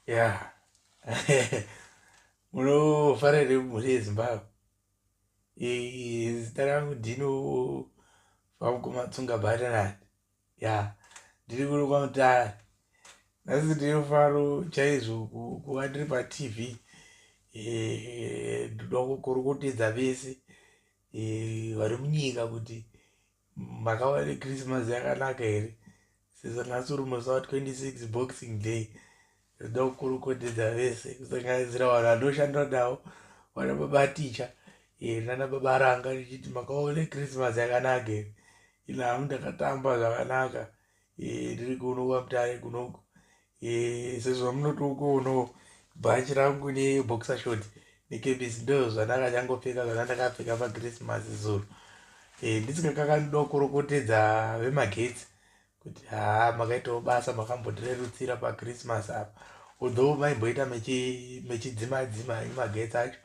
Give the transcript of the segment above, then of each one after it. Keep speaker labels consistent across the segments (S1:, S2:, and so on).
S1: Ya, munofara here mhuri yeZimbabwe? Zita rangu Dino Vamukomatsunga Butternut. Ya, ndiri kuno kwaMutare. Nhasi ndine mufaro chaizvo kuva ndiri paTV. Ndoda kukorokotedza vese vari munyika kuti makava neChristmas yakanaka here, sezvo nhasi uri musi wa26, Boxing Day. Ndoda kukorokotedza vese, kusanganisira vanhu vandoshanda navo, vana baba ticha nana baba ranga, ndichiti makava neChristmas yakanaka here? Ini hangu ndakatamba zvakanaka. Ndiri kuno kwaMutare kunoku, sezvo munotokuonawo bhachi rangu neboxer short nekepisi, ndo zvandakachangopfeka, zvandandakapfeka paChristmas zuro. Ndisingakakandoda kukorokotedza vemagetsi kuti haa, makaitawo basa, makambotirerutsira paChristmas apa, although maimboita mechidzima dzima magetsi acho,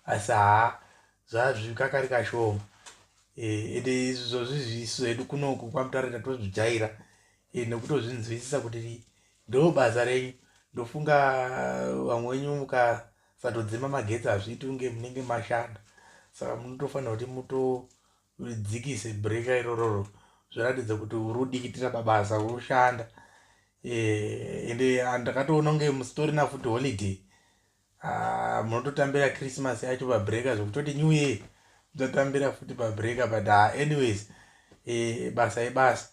S1: asi haa, zvazvikakari kashoma. Ende izvozvi isu hedu kunoku kwaMutare tatozvijaira nekutozvinzwisisa kuti ndo basa renyu. Ndofunga vamwe wenyu mukasatodzima magetsi hazviiti kunge munenge mashanda, saka munotofanira kuti mutodzikise breaker irororo, zviratidza kuti uri kudikitira pabasa, uri kushanda. Ende ndakatoona kunge musitorina futi holiday, munototambira Christmas yacho pabreaker, zvekutoti New Year mutotambira futi pabreaker. But anyways, basa ibasa.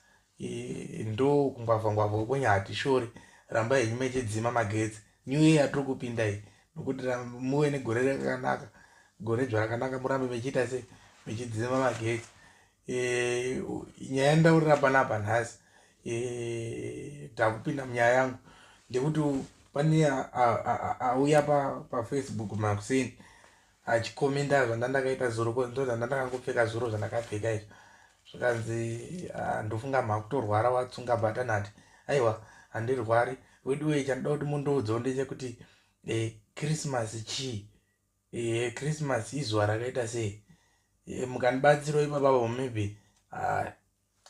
S1: Ndo kungwavha ngwavha kwenyu hatishori, ramba henyu mechidzima magetsi. New Year yatiri kupinda iyi, nokuti muve negore rakanaka, gore dzva rakanaka, murambe mechiita se mechidzima magetsi. Nyaya yandaurira panapa nhasi, takupinda munyaya yangu, ndekuti pane auya paFacebook makuseni achikomenda zvandandakaita zuro, ndo zvandandakangopfeka zuro, zvandakapfeka izvo. Zvikanzi, "Ndofunga makutorwara, watsunga butternut." Aiwa, handirwari weduwe. Chandoda kuti mundiudzawo ndechekuti Christmas chii? Christmas izuva rakaita sei? Mukandibatsirawo ipapapo, maybe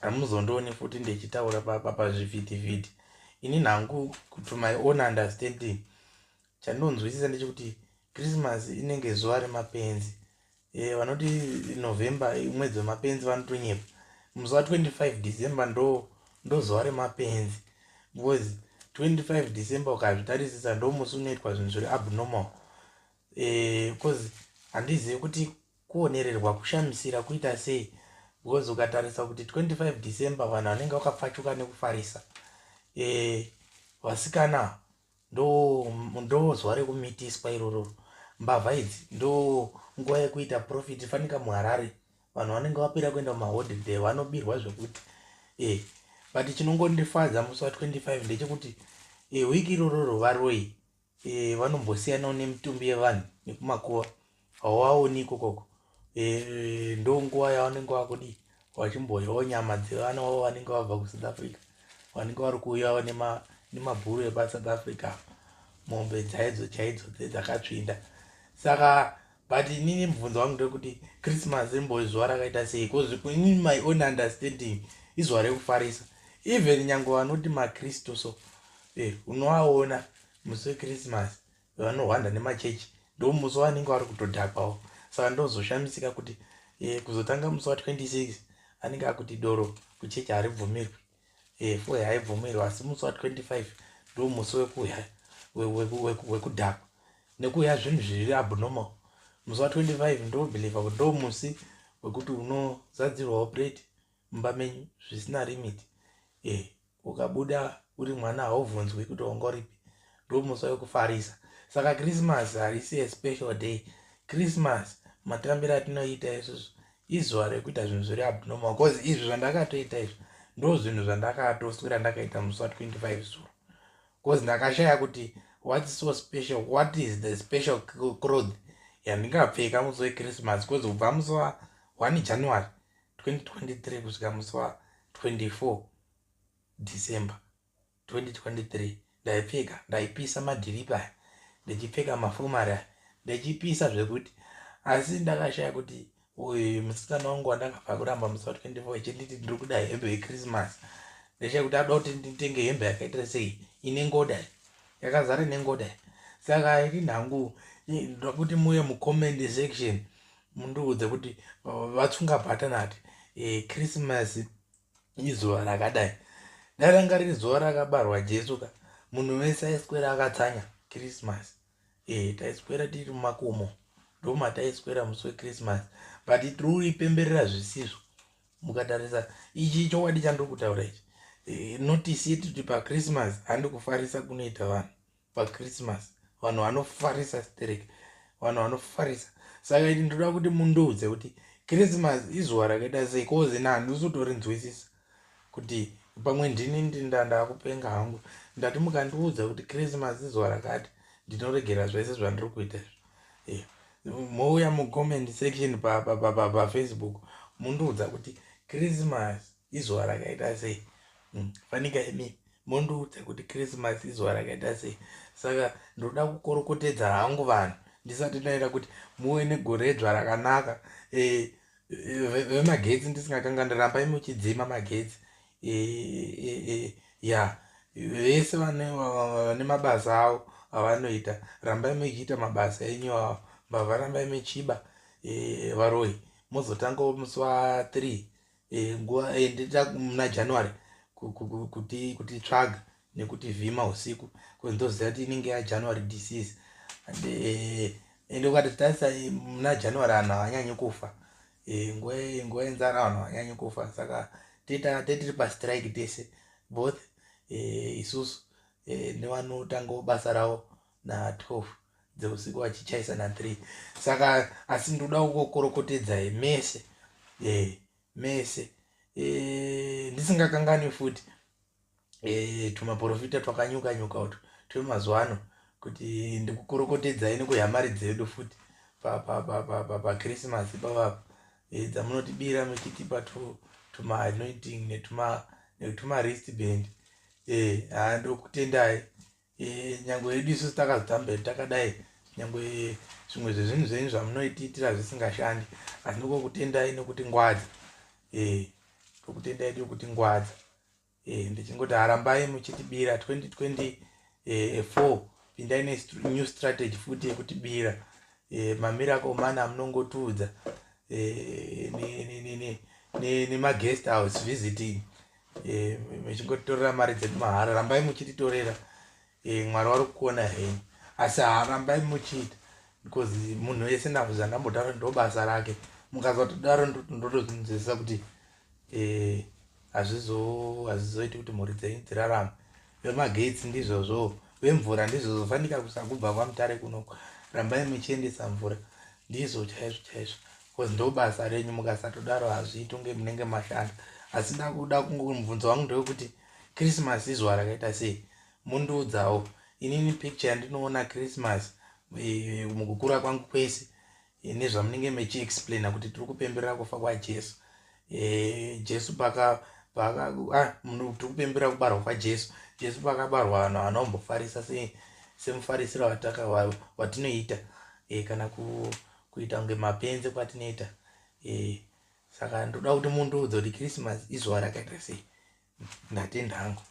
S1: hamuzondioni futi ndichitaura pazvivhitivhiti. Ini nhangu, to my own understanding, chandinonzwisisa ndechekuti Christmas inenge zuva remapenzi. Vanoti November mwedzi wemapenzi vanotonyepa. Musi wa25 December ndo zuva remapenzi, because 25 December, ukazvitarisisa, ndo musi unoitwa zvinhu zviri abnormal, because handizivi kuti kuonererwa, kushamisira, kuita sei, because ukatarisa kuti 25 December vanhu vanenge vakapfachuka nekufarisa. Vasikana ndo zuva rekumitiswa iroro, mbavha idzi ndo nguva yekuita profit. Fanika muHarare vanhu vanenge vapera kuenda mumaholiday, vanobirwa zvekuti. But chinongondifadza musi wa25 ndechekuti wiki irororo varoi vanombosiyanawo nemitumbi yevanhu nekumakuva, hauvaoni ikokoko. Ndo nguva yavanenge vakudii, vachimboyawo nyama dzevana vavo vanenge vabva kuSouth Africa, vanenge vari kuuyawo nemabhuru epaSouth Africa, mombe dzaidzo chaidzo dzakatsvinda. Saka, but inini mubvunzo wangu ndekuti Christmas imbozuva rakaita sei? Because inini, my own understanding, izuva rekufarisa. Even nyange vanoti makristu so, unovaona musi weChristmas vanohwanda nemachechi, ndo musi wavanenge vari kutodhakwawo. Saka ndozoshamisika kuti kuzotanga musi wa26 anenge akuti doro kuchechi haribvumirwi, foyi haibvumirwi, asi musi wa25 ndo musi wekuya wekudhakwa nekuya zvinhu zviri abnormal. Musi wa25 ndobhilivha kuti ndo musi wekuti unozadzirwawo bread mumba menyu zvisina limit. Ukabuda uri mwana haubvunzwi kuti wanga uripi, ndo musi wekufarisa. Saka Christmas harisi a special day. Christmas, matambiro atinoita isusu, izuva rekuita zvinhu zviri abnormal, because izvi zvandakatoita izvi ndo zvinhu zvandakatoswera ndakaita musi wa25 zuro, because ndakashaya kuti what's so special, what is the special cloth yandingapfeka musi weChristmas, because kubva musi wa1 January 2023 kusvika musi wa24 December 2023 ndaipfeka, ndaipisa madhiripi aya, ndichipfeka mafomari aya, ndichipisa zvekuti. Asi ndakashaya kuti uyu musikana wangu wandakabva kuramba musi wa24 ichinditi ndiri kuda hembe yeChristmas, ndashaya kuti ada kuti nditenge hembe yakaita sei, ine ngoda. Yakazara nengoda. Saka ini nhangu ndoda kuti muuye mucomment section mundiudze kuti vatsunga bhatanati Christmas izuva rakadai. Dai ranga riri zuva rakabarwa Jesu ka, munhu wese aiswera akatsanya Christmas. Taiswera tiri mumakomo, ndomataiswera musi weChristmas, but tiri kuipemberera zvisizvo. Mukatarisa ichi chokwadi chandiri kutaura ichi, notice yeti kuti paChristmas handi kufarisa kunoita vanhu. PaChristmas vanhu vanofarisa sterek, vanhu vanofarisa. Saka ini ndoda kuti mundiudze kuti Christmas izuva rakaita sei, cause na handisi kutorinzwisisa kuti pamwe ndini ndakupenga hangu. Ndati mukandiudza kuti Christmas izuva rakati, ndinoregera zvese zvandiri kuita izvo. Mouya mucomment section paFacebook mundiudza kuti Christmas izuva rakaita sei. Fanika imi mondiudza kuti Christmas izuva rakaita sei. Saka ndoda kukorokotedza hangu vanhu ndisati ndaenda kuti muve negoredzva rakanaka. Vemagetsi ndisingakanga, ndirambai muchidzima magetsi. Ya, vese vane mabasa avo avanoita, rambai muchiita mabasa enyu avo. Mbavha rambai muchiba, varoyi mozotangawo musi wa3 nguva muna January kutitsvaga nekutivhima usiku, ndoziva kuti inenge yaJanuary disease. Ende ukatitarisa muna January vanhu havanyanyi kufa, nguva yenzara vanhu havanyanyi kufa. Saka tetiri pastrike tese, both isusu nevanotangawo basa ravo na12 dzeusiku vachichaisa na3. Saka asi ndoda kukorokotedzai mese, mese. Ndisingakangani futi tumaprofita twakanyuka nyuka utu twemazuva ano, kuti ndikukorokotedzai nekuhamari dzedu futi paChristmas ipapapa, dzamunotibira muchitipa tumaanointing netuma wristband. Haa, ndokutendai. Nyange yedu isusu takazotamba takadai, nyange zvimwe zvezvinhu zvenyu zvamunoitiitira zvisingashandi, asi ndokokutendai nekuti ngwadza. Ndokutendai nekuti ngwadza. Ndichingoti harambai muchitibira 2024, pindai nenew strategy futi yekutibira. Mamiracle money amunongotiudza nemaguest house visiting, muchingotitorera mari dzedu mahara, rambai muchititorera. Mwari vari kuona henyu, asi harambai muchiita, because munhu wese zvandambotaura ndo basa rake. Mukazatodaro ndotozvinzwisisa kuti hazvizoiti kuti mhuri dzenyu dzirarame. Vemagetsi ndizvozvo, vemvura ndizvozvo. Fanika kusakubva kwaMutare kunoko, rambai muchiendesa mvura, ndizvo chaizvo chaizvo, because ndo basa renyu. Mukasatodaro hazviiti unge munenge mashanda. Asi ndakuda mubvunzo wangu ndewekuti Christmas izuva rakaita sei, mundiudzawo. Inini picture yandinoona Christmas mukukura kwangu kwese, nezvamunenge mechiexplaina kuti tiri kupemberera kufa kwaJesu, Jesu paka tiri kupemberera kubarwa kwaJesu. Jesu pakabarwa vanhu vanombofarisa semufarisiro watinoita, kana kuita kunge mapenzi kwatinoita. Saka ndoda kuti mundiudze kuti Christmas izuva rakaita sei. Ndatenda hangu.